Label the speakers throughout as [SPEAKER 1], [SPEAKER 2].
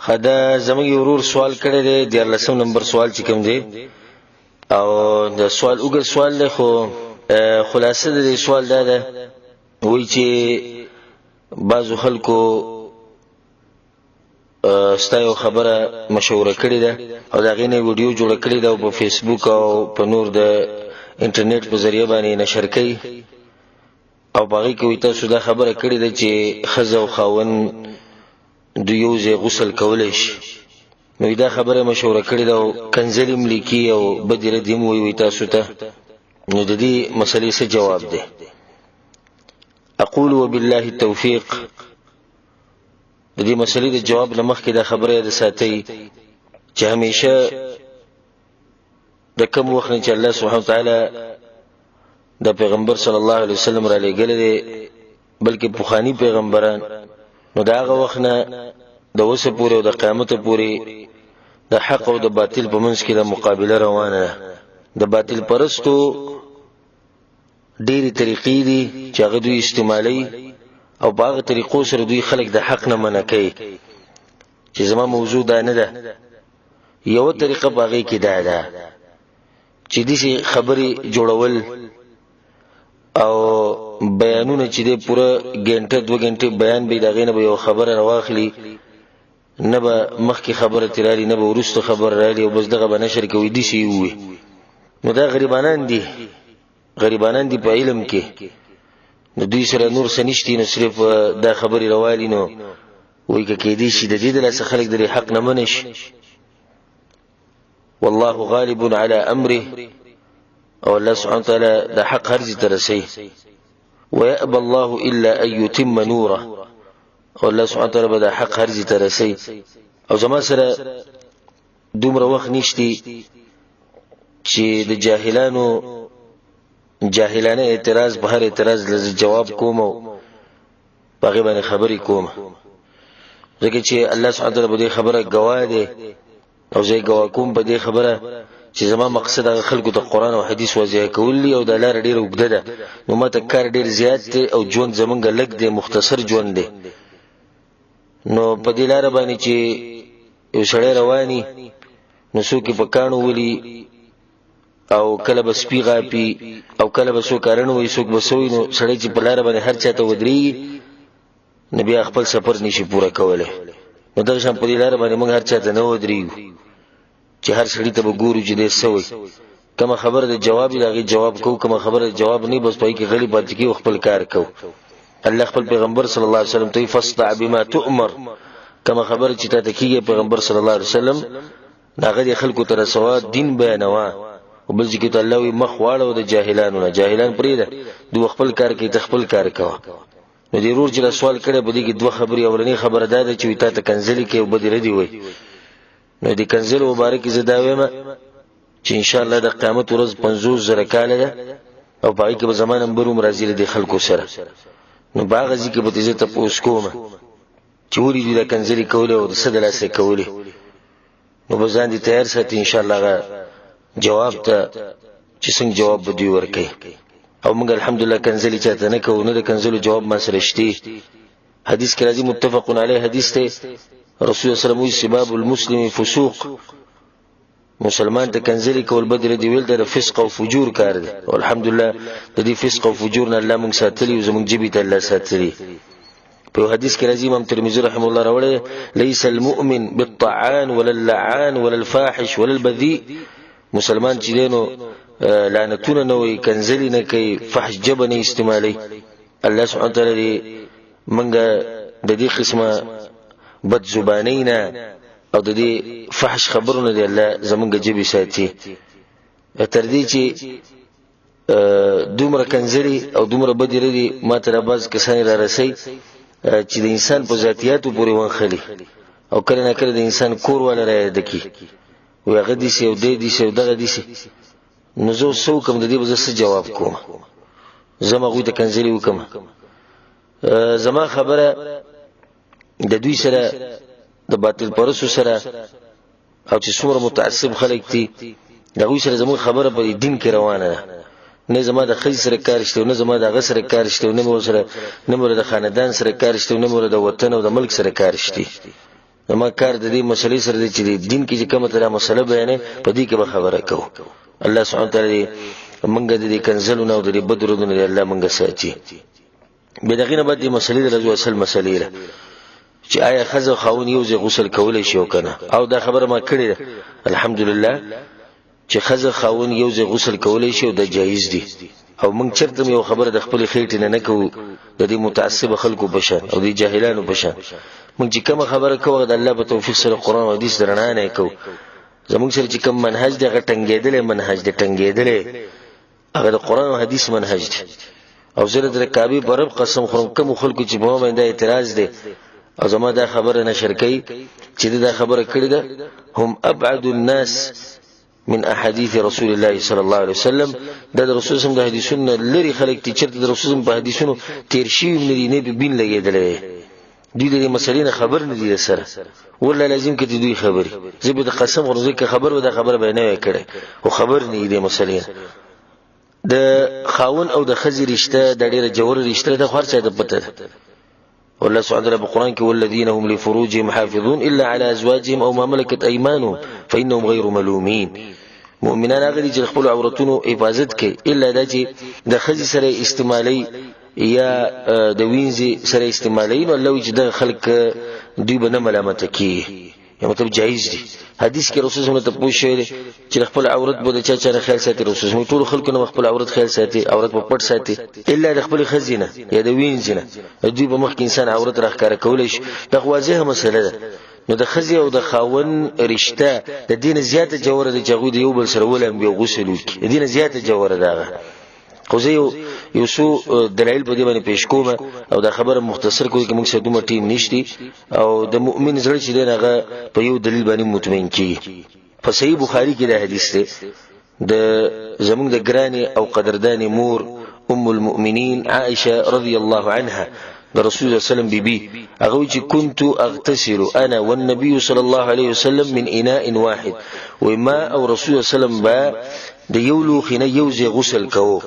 [SPEAKER 1] خدا زموږ ورور سوال کړی دی، 13 نمبر سوال چې کوم دی، او د سوال اوږد سوال دی، خو خلاصه د دې سوال دا ده، وایي چې بعضو خلکو ستا یو خبره مشهوره کړې ده او د هغې نه ویډیو جوړه کړې ده او په فیسبوک او په نور د انټرنیټ په ذریعه باندې نشر کوي، او په هغې کې وایي تاسو دا خبره کړې ده چې ښځه او خاوند دوی یو ځای غسل کولی شي. نو دا خبره مشهوره کړې ده او کنځلې هم لیکي او بدې ردې هم وایي تاسو ته. نو د دې مسلې څه جواب دی؟ اقول وبالله التوفیق. د دې مسلې د جواب له مخکې دا خبره یاد ساتئ چې همیشه د کوم وخت نه چې الله سبحانه وتعالی د پیغمبر صلی الله علیه وسلم را لېږلی دی، بلکې پخواني پیغمبران، نو د هغه وخت نه د اوسه پورې او د قیامت پورې د حق او د باطل په منځ کې د مقابله روانه ده. د باطل پرستو ډېرې طریقې دي چې هغه دوی استعمالوي، او په هغه طریقو سره دوی خلک د حق نه منع کوي، چې زما موضوع دا نه ده. یو طریقه په هغې کې دا ده چې داسې خبرې جوړول او بیانونه چې دی پوره ګنټه دوه ګنټې بیان به د هغې نه به یوه خبره راواخلي، نه به مخکې خبره ترې رالي، نه به وروسته خبره رالي، او بس دغه به نشر کوي، داسې یې ووي. نو دا غریبانان دي، غریبانان دي په علم کې، نو دوی سره نور څه نشتي، نو صرف دا خبرې روالي. نو وایي که کېدای شي د دې د لاسه خلک د دې حق نه منع شي. والله غالب على امره، او الله سبحانه وتعالى د حق هر ځای ته رسوي. ويأبى الله الا ان يتم نوره، او الله سبحانه وتعالى به د حق هر ځای ته رسوي. او زما سره دومره وخت نشتی چې د جاهلانو جاهلانه اعتراض په هر اعتراض لږ جواب کوم او په هغې باندې خبرې کوم، ځکه چې الله سبحانه وتعالی په دې خبره ګواه دی، او زه یې ګواه کوم په دې خبره چې زما مقصد هغه خلکو ته قرآن او حدیث واضح کول دي، او دا لاره ډېره اوږده ده، نو ما ته کار ډېر زیات دی او ژوند زمونږ لږ دی، مختصر ژوند دی. نو په دې لاره باندې چې یو سړی رواني، نو څوک یې په کاڼو ولي، او کله به سپي غاپي، او کله به څوک ارن وي، څوک به څه وي. نو سړی چې په لاره باندې هر چا ته ودرېږي، نو بیا خپل سفر نشي پوره کولی. نو دغه شان په دې لاره باندې موږ هر چا ته نه ودرېږو چې هر سړي ته به ګورو چې دی څه وایي. کومه خبره د جواب وي، د هغې جواب کوو، کومه خبره د جواب نه، بس په هغې کې غلي پاتې کېږو، خپل کار کوو. الله خپل پیغمبر صلی الله علیه وسلم ته فاصدع بما تؤمر، کومه خبره چې تاته کېږي پیغمبر صلی الله علیه وسلم، هغه د خلکو ته رسوه، دین بیانوه. او بل ځای کې ته الله وایي مخ واړوه د جاهلانو نه، جاهلان پرېږده، دوی خپل کار کوي، ته خپل کار کوه. نو دې ورور چې دا سوال کړی، په دې کې دوه خبرې. اولنۍ خبره دا ده چې وایي تا ته کنځلې کوي او بدې ردې وایي. نو دې کنځلو مبارکې زه دا وایم چې ان شاء الله د قیامت ورځ 50,000 کاله ده، او په هغې کې به زما نمبر هم راځي له دې خلکو سره. نو په هغه ځای کې به ترې زه تپوس کوم چې ولې دوی دا کنځلې کولې او د څه د لاسه یې کولې. نو به ځان دې تیار ساتي ان شاء الله هغه جواب ته چې څنګه جواب به دوی ورکوي. او موږ الحمدلله کنځلې چاته نه کوو، نه د کنځلو جواب ما سره شته. حدیث کې راځي، متفق علیه حدیث ته، رسول الله صلی الله علیه وسلم وایي سباب المسلم فسوق، مسلمان ته کنځلې کول بدل دی ویل د فسق او فجور کار دی. او الحمدلله د دې فسق او فجور نه الله موږ ساتلی او زموږ جبې ته الله ساتلی. په حدیث کې راځي، امام ترمذی رحم الله راوړی، ليس المؤمن بالطعان ولا اللعان ولا الفاحش ولا البذيء. مسلمان چې دی نو لعنتونه نه وایي، کنځلې نه کوي، فحش ژبه نه استعمالوي. الله سبحانه وتعالی دې موږ د دې قسمه بد زبانۍ نه او د دې فحش خبرو نه دې الله زمونږ ژبې ساتي، تر دې چې دومره کنځلې او دومره بدې ردې ما ته بعض کسان را رسي چې د انسان په ذاتیاتو پورې ونښلي، او کله نه کله د انسان کور والا را یاد کړي، وایي هغه داسې او دی داسې او دغه داسې. نو زه اوس څه وکړم؟ د دې به زه څه جواب کوم؟ زه هم هغوی ته کنځلې وکړم؟ زما خبره د دوی سره، د باطل پرستو سره، او چې څومره متعصب خلک دي، د هغوی سره زموږ خبره په دین کې روانه ده. نه زما د ښځې سره کار شته، نه زما د هغه سره کار شته، نه مې ورسره، نه مې د خاندان سره کار شته، نه مې د وطن او د ملک سره کار شته. زما کار د دې مسلې سره دی چې دین کې چې کومه تر مسله بیانې، په دې کې به خبره کوو. الله سبحانه وتعالى مونږ د دې کنزلونو او د دې بدرونو نه الله مونږ ساتي. به دغه نه بعد د مسلې د اصل مسلې ده چې آیا خزه خاون یو ځای غسل کولای شي او کنه؟ او دا خبره ما کړې ده، الحمدلله، چې خزه خاون یو ځای غسل کولای شي او د جایز دي. او موږ چرته یو خبره د خپل خېټې نه نه کوو، د دې متعصب خلکو په شان او د جاهلانو په شان. موږ چې کومه خبره کوو، د الله په توفیق سره قرآن او حدیث درنا نه کوو. زموږ سره چې کوم منهج دی، هغه ټنګېدلی منهج دی، ټنګېدلی هغه د قرآن او حدیث منهج دی. او زه د کعبې پر رب قسم خورم، کوم خلکو چې په ما باندې اعتراض دی او زما دا خبره نشر کوي چې دا خبره کړې ده، هم ابعد الناس من احاديث رسول الله صلى الله عليه وسلم. دا د رسول سم د حدیثونو لري خلک چې چرته د رسول سم په حدیثونو تیر شي نه دي، نه به بین لګیدلې، دوی د مسلې نه خبر نه دي سره. ولا لازم کې دوی خبري، زه به د قسم ورزه کې خبر و دا خبره به نه وکړي، خو خبر نه دي مسلې. د خاون او د خزي رشتہ د ډیره جوړ رشتہ ده، خو هر چا د پته ده. والله سبحانه وتعالى بالقرآن والذين هم لفروجهم حافظون إلا على أزواجهم أو ما ملكت أيمانهم فإنهم غير ملومين. مؤمنان هغه دي چې خپل عورتونو حفاظت کوي، الا دا چې د خزي سره استعمالي یا د وینځي سره استعمالي، نو الله چې د خلک دوی به نه ملامت کی، یا مطلب جایز دي. حدیث کې رسول الله ته پوښ شوی چې خپل عورت به د چا چا خیال ساتي. رسول الله ټول خلکو نه خپل عورت خیال ساتي، عورت په پټ ساتي، الا د خپل خزینه یا د وینځینه، دوی په مخ کې انسان عورت راښکاره کولی شي. دا خو واضحه مسله ده. نو د خزي او د خاون رشتہ د دین زیاته جوړه ده چې هغوی د یو بل سره ولم بیا غسل وکړي، د دین زیاته جوړه ده. خو زه یو څو دلایل په دې باندې پیش کوم او دا خبره مختصر کوم چې موږ سره دومره ټیم نشتی، او د مؤمن زړه چې دی هغه په یو دلیل باندې مطمئن کیږي. په صحیح بخاری کې دا حدیث دی د زمونږ د ګرانې او قدردانې مور ام المؤمنین عائشه رضی الله عنها، د رسول الله صلی الله علیه وسلم بیبي. هغه چې كنت اغتسل انا والنبي صلى الله عليه وسلم من اناء واحد، وما او رسول الله صلی الله علیه وسلم با د یو لوښي نه یو ځای غسل کوو.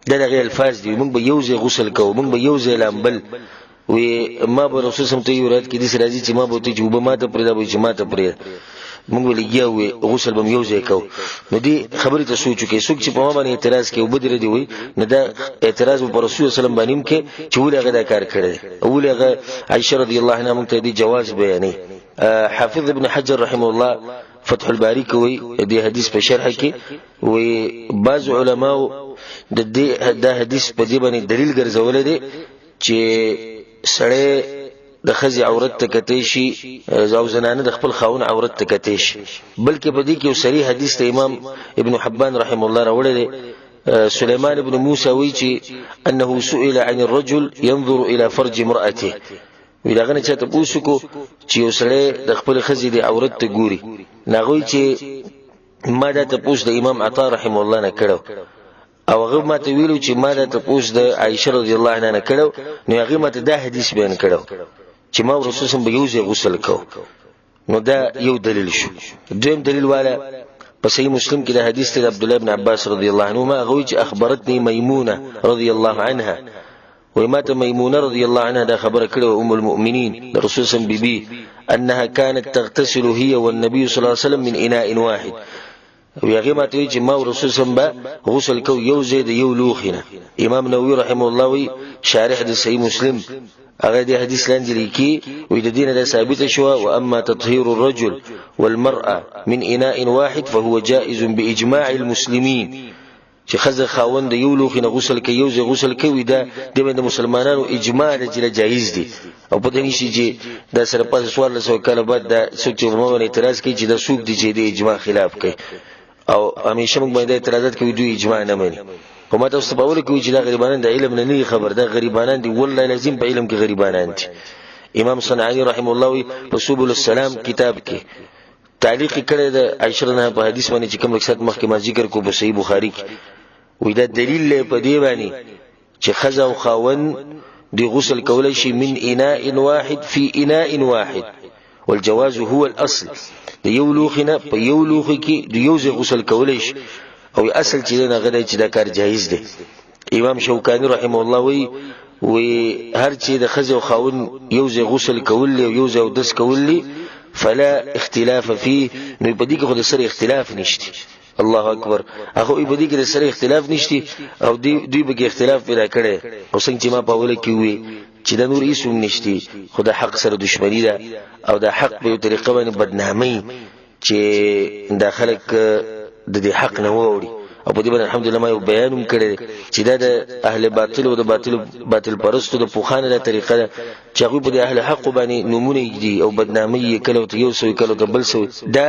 [SPEAKER 1] دا دغه الفاظ دي، موږ به یو ځای غسل کوو، موږ به یو ځای لامبل. وی ما به رسول سم ته یو رات کې دې راځي چې ما به ته چې وبه ما ته پرې دا به چې ما ته پرې، موږ ولګیا وي غسل به یو ځای کوو. نو دې خبرې ته سوچ وکړئ، څوک چې په ما باندې اعتراض کوي وبدر دی وي، نو دا اعتراض پر رسول سلام باندې کې چې ولې هغه دا کار کړی، ولې هغه عائشه رضی الله عنها موږ ته دې جواز بیانې. حافظ ابن حجر رحمه الله فتح الباری کوي د حدیث په شرح کې، وی بعض علماو د دې د حدیث په دې باندې دلیل ګرځولې دي چې سړی د خزي عورت ته کتی شي او زنانه د خپل خاون عورت ته کتی شي، بلکې په دې کې یو صریح حدیث ته امام ابن حبان رحم الله راوړی دی. سليمان ابن موسى وی چې انه سئل عن الرجل ينظر الى فرج امراته، وی داغه نه چاته پوښتنه کو چې یو سړی د خپل خزي د عورت ته ګوري، ناغوی چې ما دا تپوس د امام عطا رحم الله نه کړو، او هغه ما ته ویلو چې ما دا تپوس د عائشه رضی الله عنها نه کړو، نو هغه ما ته دا حدیث بیان کړو چې ما رسول سم به یو ځای غسل کو. نو دا یو دلیل شو. دویم دلیل والا په صحیح مسلم کې د حدیث ته عبد الله بن عباس رضی الله عنهما، هغه چې اخبرتني میمونه رضی الله عنها، وما ته میمونه رضی الله عنها دا خبره کړې، ام المؤمنین د رسول سم بیبي، انها كانت تغتسل هي والنبي صلى الله عليه وسلم من اناء واحد. او هغه ما ته چې ما رسول سم به غسل کو یو ځای د یو لوښي نه. امام نووي رحم الله وی شارح د صحیح مسلم هغه د حدیث لاندې لیکي، وی د دینه د ثابت شو، او اما تطهير الرجل والمرأه من اناء واحد فهو جائز باجماع المسلمين، چې خزه خاوند یو لوخي نه غسل کوي، یو ځای غسل کوي، دا د مسلمانانو اجماع ده چې جایز دي. او پته نشي چې دا سره پس 1400 کاله بعد دا څوک چې په باندې اعتراض کوي چې دا څوک دي چې د اجماع خلاف کوي، او همیشه موږ باندې اعتراضات کوي، دوی اجماع نه مني. خو ما تاسو په اول کې چې دا غریبانان د علم نه نه خبر، دا غریبانان دي، والله لازم په علم کې غریبانان دي. امام صنعاني رحم الله وی په سبل السلام کتاب کې تعلیق کړی د عائشه نه په حدیث باندې چې کوم رخصت مخکې ما ذکر کو په صحیح بخاری کې، وی دا دلیل له په دی باندې چې خزه او خاون دی غسل کولای شي من اناء واحد فی اناء واحد، والجواز هو الاصل. د یو لوخي نه په یو لوخي کې د یو ځای غسل کولای شي، او اصل چې نه غلی چې دا کار جایز دی. امام شوکانی رحم الله وی وی هر چې د خزه او خاون یو ځای غسل کول او یو ځای دس کول، فلا اختلاف فيه. نو په دې کې خو د سره اختلاف نشته. الله اکبر، هغه په دې کې د سره اختلاف نشته او دوی به کې اختلاف پیدا کړي. او څنګه چې ما په اوله کې وی چې د نور هیڅ هم نشتی، خو د حق سره دشمنی ده او د حق په یو طریقه باندې بدنامي چې دا خلک د دې حق نه ووري. او په دې باندې الحمدلله ما یو بیان هم کړی چې دا د اهل باطل او د باطل پرستو د پوخانه د طریقه ده چې هغوی په دې اهل حق باندې نومونه ږدي او بدنامي یې کله ورته یو سوي کله ورته بل سوي. دا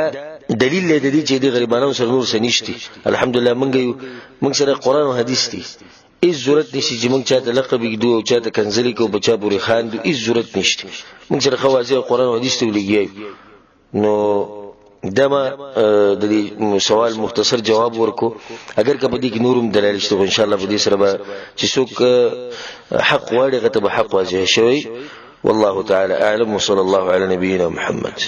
[SPEAKER 1] دلیل دی د دې چې د غریبانو سره نور څه نشتي. الحمدلله موږ یو، موږ سره قرآن او حدیث دي، هیڅ ضرورت نشته چې موږ چاته لقب ږدو او چاته کنځلې کوو، په چا پورې خاندو، هیڅ ضرورت نشته. موږ سره ښه واضح قرآن او حدیث ته ولګیا یو. نو دا ما د دې سوال مختصر جواب ورکو. اگر که په دې کې نورم دلایل شته، خو ان شاء الله په دې سره به چې څوک حق غواړي هغه ته به حق واضح شوی. والله تعالی اعلم، وصلى الله على نبينا محمد.